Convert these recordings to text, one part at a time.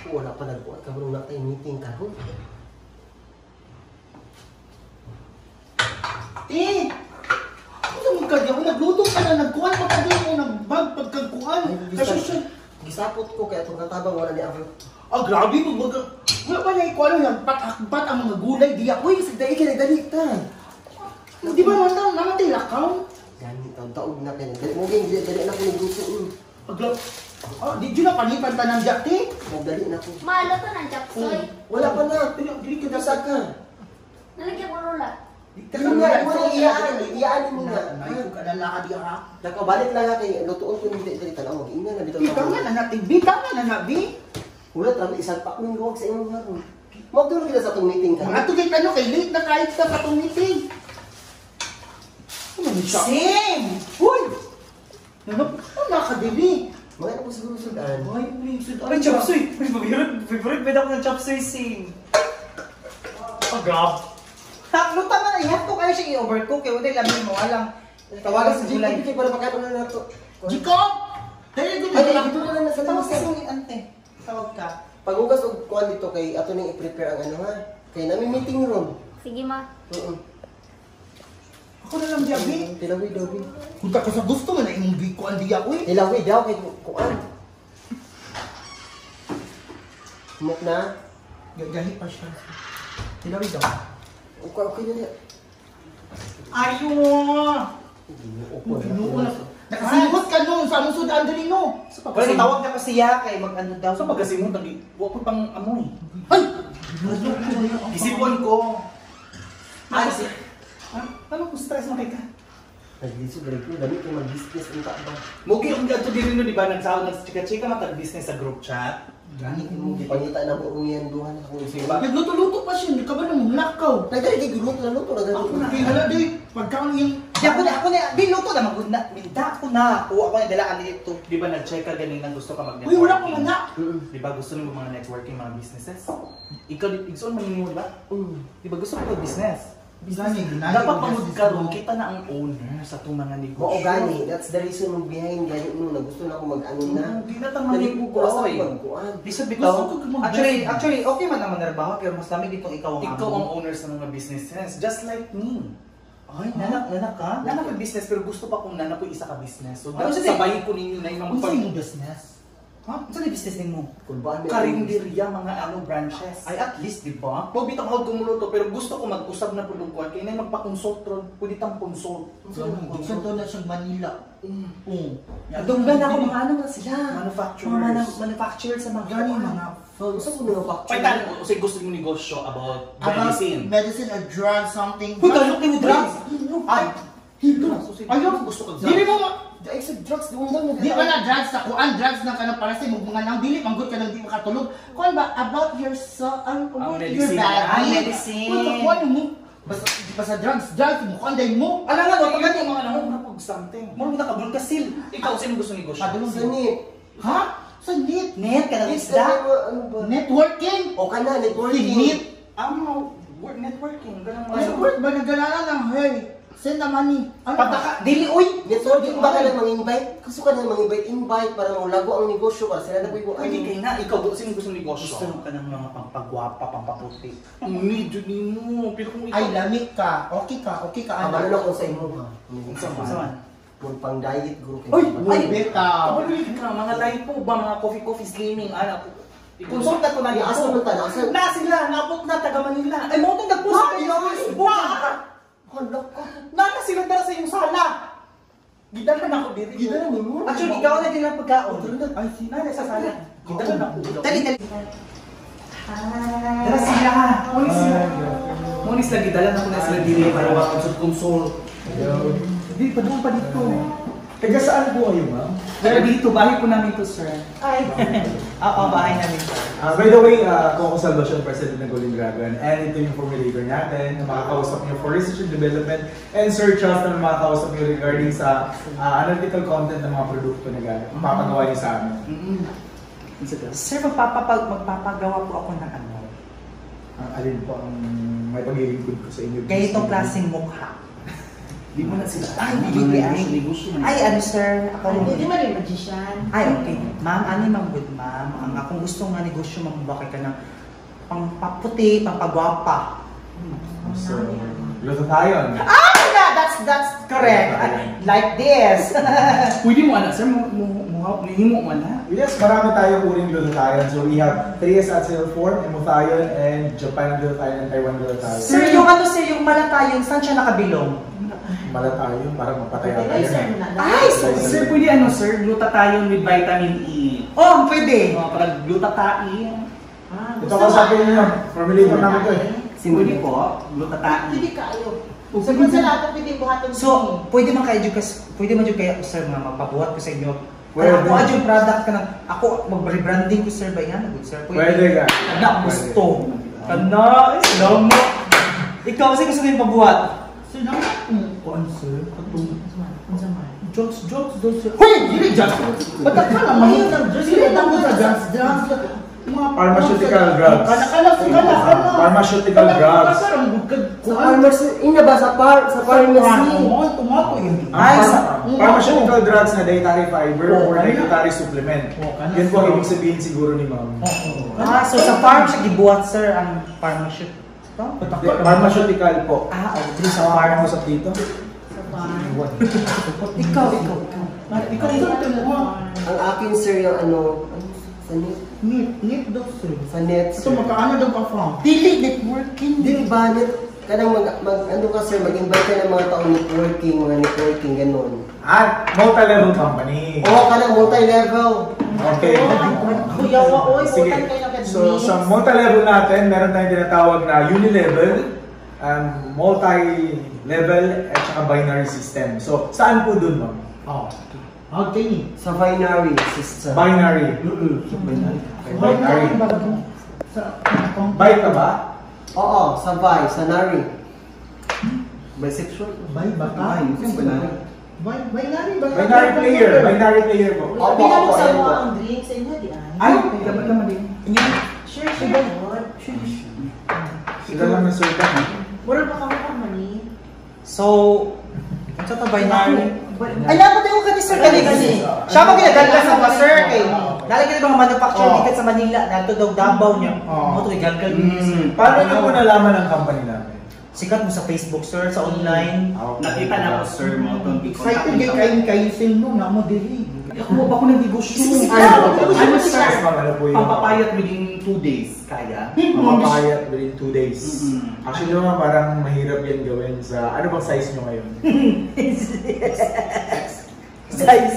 Ko wala pa nagbuhat kabalo na tayo meeting karon. Eh! Ano mo ka diya? Nagluto ka na, nagkuhan pa ka doon, nagbag pagkagkuhan. Kasi siya, Gisapot ko kay atong katabang wala ni abot. Ah, grabe mo, wag wala pa niya ikuha lang, patakbat ang mga gulay diya. Uy, Sa dai kay dali ta. Di ba naman namatay lakaw? Gani taon taog na kay dali mo ging dali dali na ko nagluto. Pagla, ah, di dyan na panipan pa ng diya, te. Nagdali na ko. Malo to ng chapsoy. Wala pa na. Dili, dili ka Sa ka. Nalagyan ko rula. Dili nga, wala iyaan, iyaan mo nga. Nay, ko ka na lakad diya ha. Nako balik lang ha kay lutuon ko ni dali tanaw ingna na bitaw. Bitaw nga na natin, bitaw nga na na, bi. Wala tra isang pa kong luwag sa imong haron. Magduro kita sa atong meeting ka. Mga tugay kano kay late na kahit sa katong meeting. Ano man siya? Sing! Uy! Ano? Ano nakadili? Mga ano ko siguro sudan. Ay, please. Ay, chop suey! Uy, favorite, favorite ba ako ng chop suey, Sing? Oh, grab. Ha, luta man, ihatto kayo siya i-overcook. Kaya wala lamin mo, alang. Tawagan si sa gulay. JP para pagkaon na nato. Jacob! Dahil ko Ay, dito na lang nasa Tawag lamesa. sa kong ante. Tawag ka. Paghugas og kuan dito kay ato ning i-prepare ang ano ha. Kay nami meeting room. Sige ma. Oo. Ako na lang diya, bi. Tilawi daw bi. Kung ka sa gusto mo na imong gikuan diya, uy. Tilawi daw kay kuan. Mok na. Gahi pa siya. Tilawi daw. Okay, okay na niya. Ayun! Ginoo ko. Ginoo na. Nakasingot ka noon sa among sudan dali no. Sa Wala, tawag na ko siya kay mag-ano daw. Sa pagkasimot, nag wa ko pang amoy. Ay! Isipon ko. Ay, si... Ha? Ano kung stress man kay ka? Naglisod rin ko. Dami ko mag-business unta ba. Mugi ang gadto diri no, di ba nagsawag nagchika-chika man tag business sa group chat. Gani ko mo. Gipangita na mo ang iyan duha na akong Sige ba? Nagluto-luto pa siya, hindi ka ba nang lakaw? Nagdali kay luto na luto na Ako na kay hala di. Pagkaon yung Di ako na, ako na. Di, luto na, magud na. Minta ako na. Kuha ko na, dalaan dito. Di ba nag-check ka ganina gusto ka mag-networking? Uy, wala ko man na. Di ba gusto nimo mga networking, mga businesses? Ikaw, igsoon man nimo, di ba? Di ba gusto ko mag-business? Gani, gani. Dapat pamud karon kita na ang owner sa itong mga negosyo. Mao gani, that's the reason behind gani no na gusto na ako mag-ano na. Di na tang Nalipog ko asa manipod. magkuan. Lisod Gusto bitaw. ko mag- Actually, actually, okay man naman narbaho, pero mas lamig itong ikaw ang Ikaw amo. ang owner sa mga businesses, just like me. Ay, nanak, nanak ka? Nana ko business pero gusto pa kong nana ko isa ka business. So Ano dapat sa sabayin ko ninyo na yung mga Unsa pag imong business? Ha? Ano yung business nimo? Kulbaan may karinderya, mga ano branches. Ay, at least, di ba? Mo bitang ako gumuluto pero gusto ko mag-usab na pud og kuan kay nay magpa-consult ron, pwede tang consult. Gani, to na siyang Manila. Oo. Dunggan ako, mga ano man sila. Manufacturers. Mga manufacturers sa mga Gani mga Gusto ko manufacture. Paitan, usay gusto mo negosyo about About medicine. medicine or drug something. Uy, talok ni mo drugs! Ay, Ayaw, gusto ko Dili mo Ay sa drugs di mo na. Di ba na drugs sa kuan, drugs na kanang para sa imong mga nang dili manggut ka nang di makatulog. Kuan ba about your so ang Ang about your medicine. body. Ah, medicine. Kuan kuan mo basta di ba sa drugs, drugs mo kuan dahil mo. Alam nga, no, Pag pag ganito mga ano, murag something. Murag nakabulong ka sil. Ikaw sino gusto negosyo? Padulong Sa net. Ha? Sa net. Net ka ng Yes, isda. ano ba? Networking. O ka na, networking. Net. Ang mga work networking, ganang mga Network ba nagalala ng hey? Send the money. Ano ba? Pataka, dili, uy! Networking ba ka na mang-invite? Gusto ka na mang-invite, invite para mulago ang negosyo para sila na po Pwede kay na, ikaw sino gusto negosyo? Gusto mo ka ng mga pampagwapa, pampaputi. Medyo nimo, pero kung ikaw Ay, lamig ka. Okay ka, okay ka. Kabalo na kung sa imo ha. Unsa Unsa man? Kung pang diet guro kay. Uy! Ay, bitaw. Kabalo ka, mga lipo ba, mga coffee coffee slimming, ana. Consult na ko na Asa man ta asa? Na sila, naabot na taga Manila. Ay, mo itong nagpost kayo sa Facebook. Hala ka. Nana sila dara sa iyong sala. Gidala na ako diri. Gidala nimo. Actually, ikaw na din ang pagkaon. Ay, nana sa sala. Gidala na ako. Dali, dali. Dara sila. Muna sila. Muna sila gidala na ko na sila diri para makonsult consult. Di pa doon pa dito. Taga saan po kayo, ma'am? Pero dito bahay po namin to, sir. Ay. Oo, bahay namin. By the way, ako ako Salvacion, President ng Golden Dragon. And ito yung formulator natin na makakausap niyo for research and development. And Sir Charles na makakausap niyo regarding sa analytical content ng mga produkto na papagawa niyo sa amin. Sir, magpapagawa po ako ng ano. Ang alin po ang may paglilingkod ko sa inyo? Ganitong klaseng mukha. Di mo na sila. Ay, di di ay. Negosyo man. Ay, ano sir? Ako Hindi man rin magician. Ay, okay. Ma'am, ano yung ma'am good ma'am? Ang akong gusto gusto nga negosyo, ma'am, ba kay kanang pangpaputi, pangpagwapa? So, glutathione. Ah, yeah, that's correct. Like this. Pwede mo ana sir, mo mo mo nihimo mo ana. Yes, marami tayong uring glutathione. So we have 3S-acyl form, hemothione, and Japan glutathione, and Taiwan glutathione. Sir, yung ano sir, yung malatayon, saan siya nakabilong? Malatayon, parang mapatay ata Ay, yun sir, eh. na. Ay, so, Sir, pwede ano sir, glutathione with vitamin E. Oh, pwede. Oh, parang glutathione. Ah, Ito ko sabi niyo, formulator namin to eh. Pwede po, glutathione. Pwede kaayo. Sa kung sa lahat pwede buhaton. So, pwede man kayo pwede man jud kaya sir nga magpabuhat ko sa inyo. Pwede. Ako adyo product ka nang ako mag-rebranding ko sir ba yan? Good sir. Pwede ka. Kana gusto. Kana, ay, salamat. Ikaw kasi gusto mo yung pabuhat. Sir, lang Kuan sir, katong Unsa man? jokes jokes do sir. Hoy, dili jokes. Ba't ka na mahiyo ng drugs? Dili lang ko sa drugs, drugs. Mga Pharmaceutical drugs. Kana kana kana kana. Pharmaceutical drugs. Sa pharmacy, ina ba sa pharmacy? Tomato yun. Ay, Pharmaceutical drugs na dietary fiber Oh, or kana. dietary supplement. Oh, kana. Yan po ang ibig sabihin siguro ni ma'am. Ah, so sa farm siya gibuhat sir ang pharmaceutical. Hindi, pharmaceutical po. Ah, oh, dili sa Sa farm. farm usap dito. Ikaw, ikaw, ikaw. Ikaw ikaw mo. Ang akin sir yung ano, ano sa net, Ngit, ngit daw sir. sa net Ito sir. magkaano daw ka from? Dili networking. Di ba net, kanang mag, mag ano ka sir, mag-invite ka ng mga tao networking, mga networking, ganun. At multi-level company. Oo, kanang multi-level. Okay. Kuya wa oy, Sige. utang kayo na So sa multi-level natin, meron tayong tinatawag na unilevel, multi-level, at saka binary system. So saan po dun, ma'am? Oh. Okay. Sa binary system. Binary. Okay, binary. Sa Bi ka ba? Oo, sa bi, sa nary. Bisexual. Bay baka. Ay, yung binary. Bay binary ba? Binary player. Binary player po. Opo, Opo, opo, sa ayan mo po. ang drink sa inyo di ay. Ay, dapat naman din. Sure, sure. Sila lang ang sultan. Mura pa kamo ka mani. So, unsa to binary? Alam mo tayo kani sir kani kani. Siya mo ginagalgas sa mga sir kay. Nalagay mga manufacturer dito sa Manila, nato daw Davao niya. Mo to gigalgal ni sir. Paano niyo po nalaman ang company namin? Sikat mo sa Facebook sir, sa online. Ah, okay. Nakita na ko sir mo itong Excited kay kain kayo sale no na mo diri. Ako ba ako nagnegosyo? Ano, Ano sir? Yes, ma'am, ano po yun? Pampapayat within 2 days, kaya? Papayat within 2 days. Mm-mm. Actually naman parang mahirap yan gawin sa... Ano bang size nyo ngayon? Size.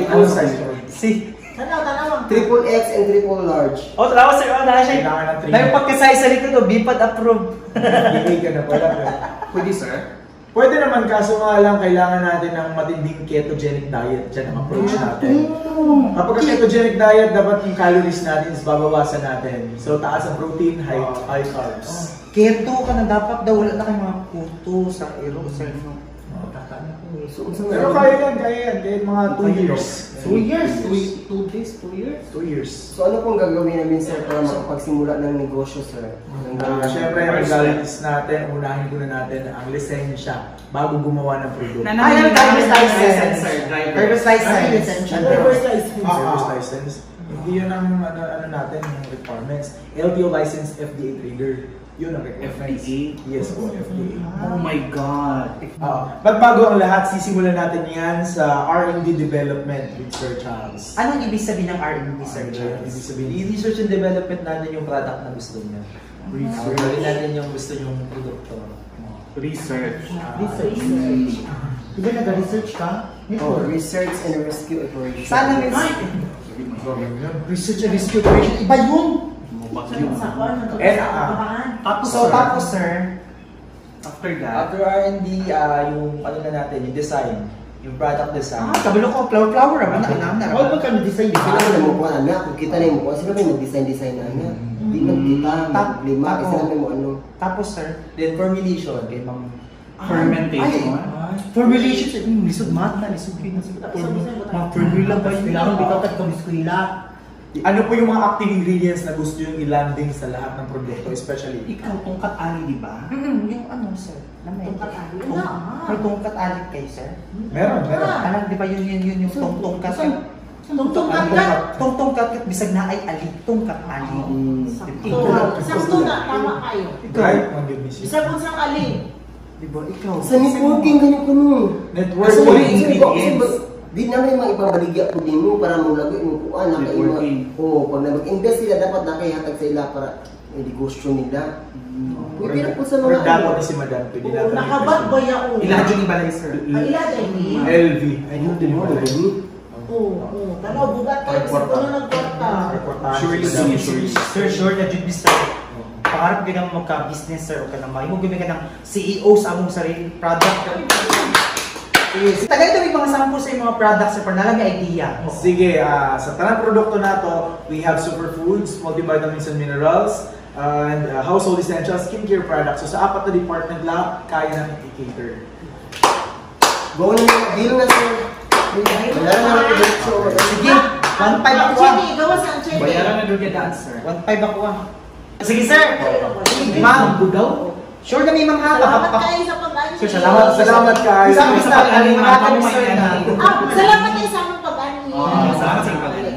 Anong size nyo? Si. Tanaw, tanaw. Triple X and triple large. Oh, tanawa sir, oh, na siya. Kailangan ng Na yung 3. pagka-size sa likod, oh, bipad approve. Bigay ka na pala. Pero. Pwede sir? Pwede naman, kaso nga lang kailangan natin ng matinding ketogenic diet. Diyan ang approach natin. Kapag ang ketogenic diet, dapat yung calories natin is babawasan natin. So taas ang protein, high, high carbs. Keto ka na dapat daw wala na kay mga kuto sa iro sir. No? So, unsa Pero man- kaya yan, kaya yan. Kahit mga 2 years. 2 years, 2 days, 2 years? 2 years. So ano pong gagawin namin sir para makapagsimula ng negosyo sir? Ng Siyempre, ang legalities natin, unahin muna natin ang lisensya bago gumawa ng produkto. Ay, yung driver's license. Sir, driver. Driver's license. Driver's license. Driver's license. Hindi yun ang ano, ano natin, yung requirements. LTO license, FDA trigger. Yun ang requirements. FDA? Yes po, FDA. Oh my God. But bago ang lahat, sisimulan natin yan sa R&D development with Sir Charles. Anong ibig sabihin ng R&D sir Ano Charles? Ibig sabihin? I-research and development natin yung product na gusto niya. Research. Gawin natin yung gusto niyong produkto. Research. Research. Di ba nag-research ka? Oh, research and rescue operation. Sana may Research and rescue operation. Iba yun. And, Tapos, So sir, tapos sir, after that, After R&D, yung ano na natin, yung design, yung product design. ah, kabalo ko flower flower ra man na na. Huwag mo kami design. Sila ba mo kuha anak? Kung kita na yung kuha, sila ba yung nag-design-design na anak? Di man kita, may problema. Kasi sila may mo ano. Tapos sir, Then formulation, kay Ma'am fermentation. Ay, formulation sir, lisod math na, lisod yun. Mga formula ba yun? Kailangan bitaw ka kami eskwela. Ano po yung mga active ingredients na gusto yung i-landing sa lahat ng produkto, especially? Ikaw, tungkat ali, di ba? Yung ano sir, lamay. Tungkat ali. May tungkat ali kayo sir? Meron, meron. Alam, di ba yun yun yun yung tungkat? Tungtong kat. Tungtong kat kat bisag na ay ali, tungkat ali. Sakto. Sakto na, tama kayo. Right, man gyud ni siya. Bisag unsang ali. Di ba ikaw? Sa networking ganyan ko no. Network. Kasi Only kasi ingredients. Di naman yung mga ipabaligya po din mo para mo lago yung kuan na kayo. Networking. Oo, pag na mag-invest sila dapat na kayo hatag sa ila para yung negosyo nila. Pwede na po sa Or mga dako ni si Madam. Pwede Oo, natin. nakabag ba ya o? Ilahan yung ibalay, sir. Ay, ila dahil ni. LV. Ay, hindi mo. Ano? Oo, oo. Tanaw, bugat kayo. Bisag puno ng kwarta. Surely, surely. Sir, sure na jud mi sir. Pangarap gyud ang magka-business sir o ka nang mahimo gyud ka ng CEO sa among sarili product. Yes. Tagay ito may mga sample sa imong mga products sir para nalang may idea. Sige, sa tanang produkto nato, we have superfoods, multivitamins and minerals, and household essentials, skincare products. So sa apat na department lang, kaya natin i-cater. Go na yung deal na sir. Wala na lang diretso. Sige, 1.5 ako ah. Chini, gawas ang chini. Bayaran na doon kaya daan, sir. 1.5 ako ah. Sige sir. Ma'am, Bugaw. Sure na may mga Salamat kayo sa pag-ani. Sir, salamat. Salamat kayo. Sa amin sa pag-ani, mga kami sir na. Ah, salamat kayo sa among pag-ani. Ah, salamat sa pag-ani.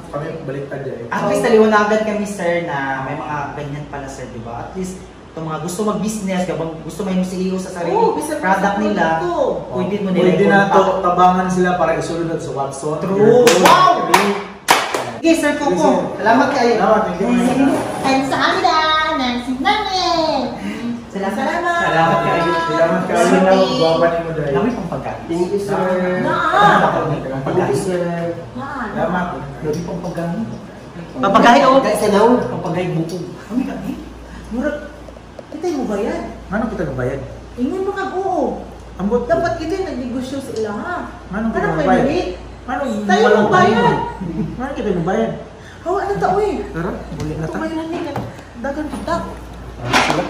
Kami baliktad eh. At least naliwanagan kami sir na may mga ganyan pala sir, di ba? At least itong mga gusto mag-business, gabang gusto may CEO sa sarili Oo, bisag product sa nila, produkto. pwede mo nila Pwede na to, i-contact. tabangan sila para isulod at sa Watson. True. Wow! Okay, Sir Coco. Salamat kayo. Salamat, thank you. And sa amin Nancy Namin. Salamat. Salamat. Salamat kayo. Salamat kayo. Salamat. Guwapa ni mo dahil. Dami pang pagkain. Thank you sir. Naa. Thank you sir. Naa. Salamat. Grabe pang pagkain. Papagay oh. Guys, hello. Pampagay bukog. Kami kami. Murag, kita mo ba yan? Ano kita nabayad? Ingon mo kag oo. Ambot. Dapat kita yung nagnegosyo sa ila ha. Ano Ano kita kay nabayad? mali? Ano Tayo mo bayad. Ano kita nabayad? Hawa na tao eh. Tara, buli na Ito tayo. bayaran ni dagan kita. Sila.